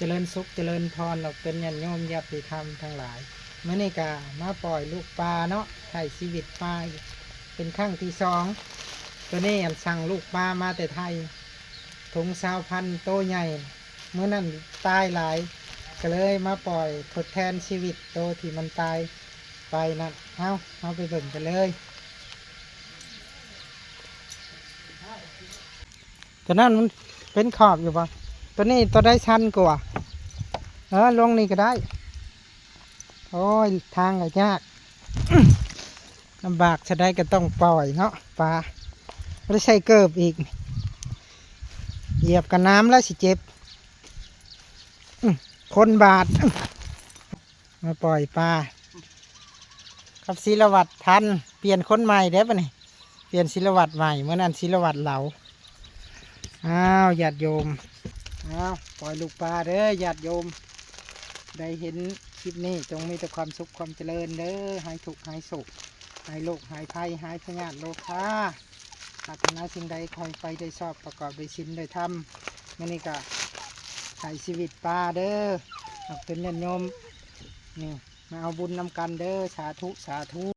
ຈະເລີນສຸກຈະເລີນພອນ ອອກຕົນຍາດໂຍມຍາດຕິທຳທັງຫຼາຍ. ມື້ນີ້ກະມາປ່ອຍລູກປາເນາະ ໄຖ່ຊີວິດປາອີກເປັນຄັ້ງທີສອງ. ໂຕນີ້ອັນສັ່ງລູກປາມາແຕ່ໄທ ຖົງຊາວພັນ ໂຕໃຫຍ່ ມື້ນັ້ນຕາຍຫຼາຍ ກະເລີຍມາປ່ອຍທົດແທນຊີວິດໂຕທີ່ມັນຕາຍໄປນັ້ນ. ເອົາ ເຮົາໄປເບິ່ງກັນເລີຍ. ຕົວນັ້ນມັນເປັນຂອບຢູ່ບໍ່? ຕົວນີ້ຕົວໃດຊັນກວ່າ? ເອີ ລົງນີ້ກໍໄດ້. ໂອ້ຍ ທາງກໍຍາກ ລຳບາກຊະໃດກໍຕ້ອງປ່ອຍເນາະ ປາ. ບໍ່ໄດ້ໃສ່ເກີບອີກ ຢຽບກັບນ້ຳແລ້ວຊິເຈັບ. ອື ຄົນບາດ. ມາປ່ອຍປາກັບສິລະວັດທັນ ປ່ຽນຄົນໃໝ່ເດ້ບັດນີ້ ປ່ຽນສິລະວັດໃໝ່ ມື້ນັ້ນສິລະວັດເຫຼົາ. ອ້າວ ຍາດໂຍມ ອ້າວ ປ່ອຍລູກປາເດີຍາດໂຍມ ໄດ້ເຫັນຄລິບນີ້ ຈົ່ງມີແຕ່ຄວາມສຸກຄວາມຈະເລີນເດີ ຫາຍທຸກຫາຍໂສກ ຫາຍໂລກຫາຍໄພ ຫາຍພະຍາດໂລຄາ. ປາດຖະໜາສິ່ງໃດຂໍໃຫ້ໄປໄດ້ຊອບ ປະກອບດ້ວຍສິນດ້ວຍທຳ. ມື້ນີ້ກະໄຖ່ຊີວິດປາເດີ ອອກຕົນຍາດໂຍມ ນີ້ ມາເອົາບຸນນຳກັນເດີ ສາທຸ ສາທຸ.